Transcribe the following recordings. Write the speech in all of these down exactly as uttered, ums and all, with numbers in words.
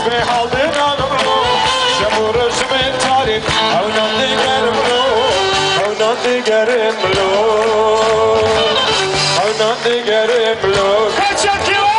Bê hal didanim lo, şev û rojimên tarî, hewnan digerim lo, hewnan digerim lo, hewnan digerim lo. Kaçak yılan!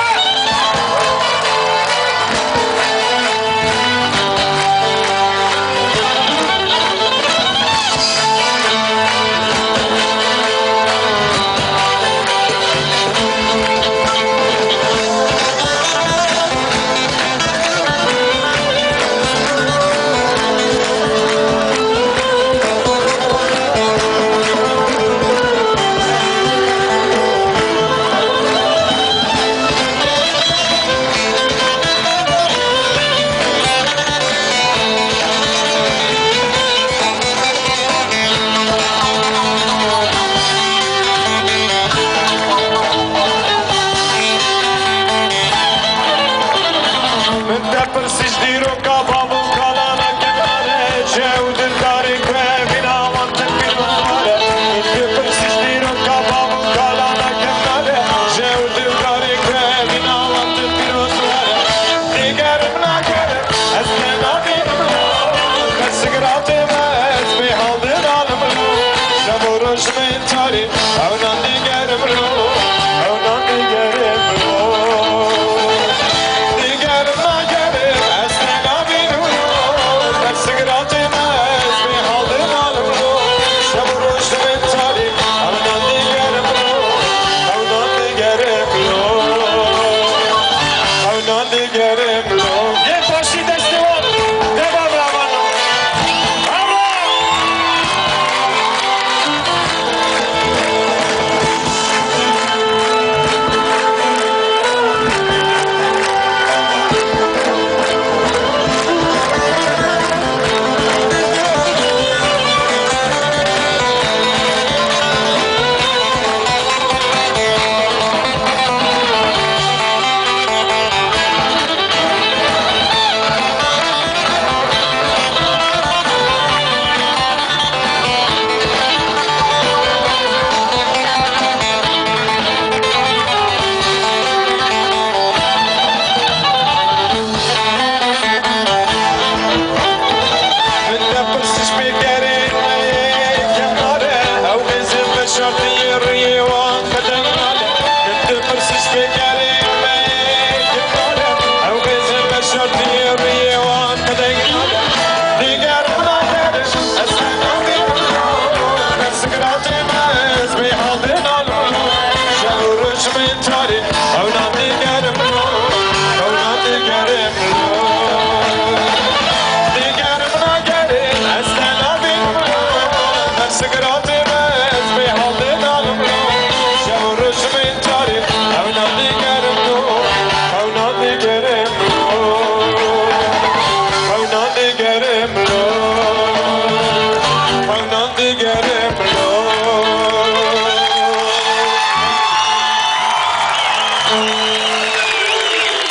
Min te pirsî ji dîroka bav û kalana kevnare, jew dildarê ku evîna wan tim pîroz ware. Min te pirsî ji dîroka bav û kalana kevnare, jew dildarê ku evîna wan tim pîroz ware. Digerim nagerim, ez te nabînim lo, te sigiratê me, ez bê hal didanim lo. Şev û rojimên tarî, hewnan digerim lo, hewnan digerim lo. Digerim nagerim, ez te nabînim lo, te sigiratê me, ez bê hal didanim lo. Şev û rojimên tarî, hewnan digerim lo, hewnan digerim lo. Hewnan digerim lo. Yên paşî destê wan. Devam Ravan. Bravo! Min te pirsî ji pêkerên me yê kevnar e, ew xêzin veşartiyê rûyê wan qedeng nade. Min te pirsî ji pêkerên me yê kevnar e, ew xêzin veşartiyê rûyê wan qedeng nade. Digerim nagerim, ez te nabînim lo, te sigiratê me, ez bê hal didanim lo. Şev û rojimên tarî, hewnan digerim lo, hewnan digerim lo. Digerim nagerim, ez te nabînim lo, te sigira